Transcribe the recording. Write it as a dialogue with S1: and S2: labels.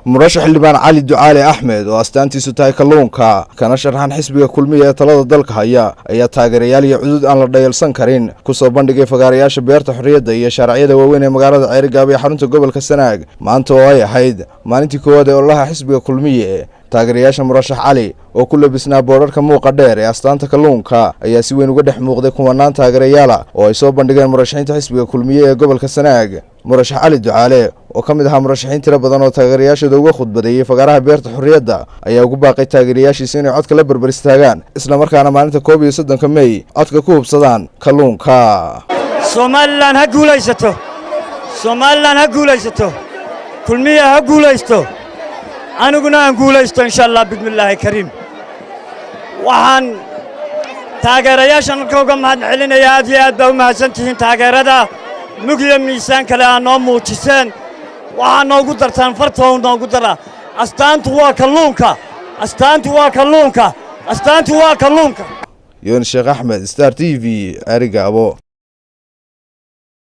S1: Murashax xildhibaan Cali Ducaale Axmed, oo astaantiisu tahay kalluunka, kana sharxan xisbiga Kulmiya ee talada dalka haya, ayaa taageerayaal iyo cudud aan la dhayalsan karin kusoo bandhigay fagaarayaasha Beerta Xorriyadda iyo shaaracyada waaweyn ee magaalada Ceerigaabo ee xarunta gobolka Sanaag, maanta oo ay ahayd maalintii koowaad ee ololaha xisbiga Kulmiye. Taageerayaasha murashax Cali oo ku labisnaa boodharka muuqa dheer ee astaanta kalluunka ayaa si weyn uga dhex muuqday kumanaan taageerayaala oo ay soo bandhigeen murashaxiinta xisbiga Kulmiye ee gobolka Sanaag. Murashax Cali Ducaale, oo ka mid ahaa murashaxiin tiro badan oo taageerayaashooda uga khudbadeeyey fagaaraha Beerta Xorriyadda, ayaa ugu baaqay taageerayaashiisa inay codka la berber istaagaan, islamarkaana maalinta 31-ka Mey codka ku hubsadaan kalluunka.
S2: Somaliland ha guulaysato! Somaliland ha guulaysato! Kulmiya ha guulaysto! Aniguna aan guulaysto, insha Allah, bismillaahi kariim. Waxaan taageerayaashan halka uga mahad celinayaa. Aad iyo aad baa u mahadsan tihiin taageerada mug iyo miisaan kale aa noo muujiseen. Waxaa noogu dartaan fartoo noogu dara. Astaantu waa kalluunka, astaantu waa kalluunka, astaantu waa kalluunka.
S1: Yoon Sheekh Axmed, Star TV, Ceerigaabo.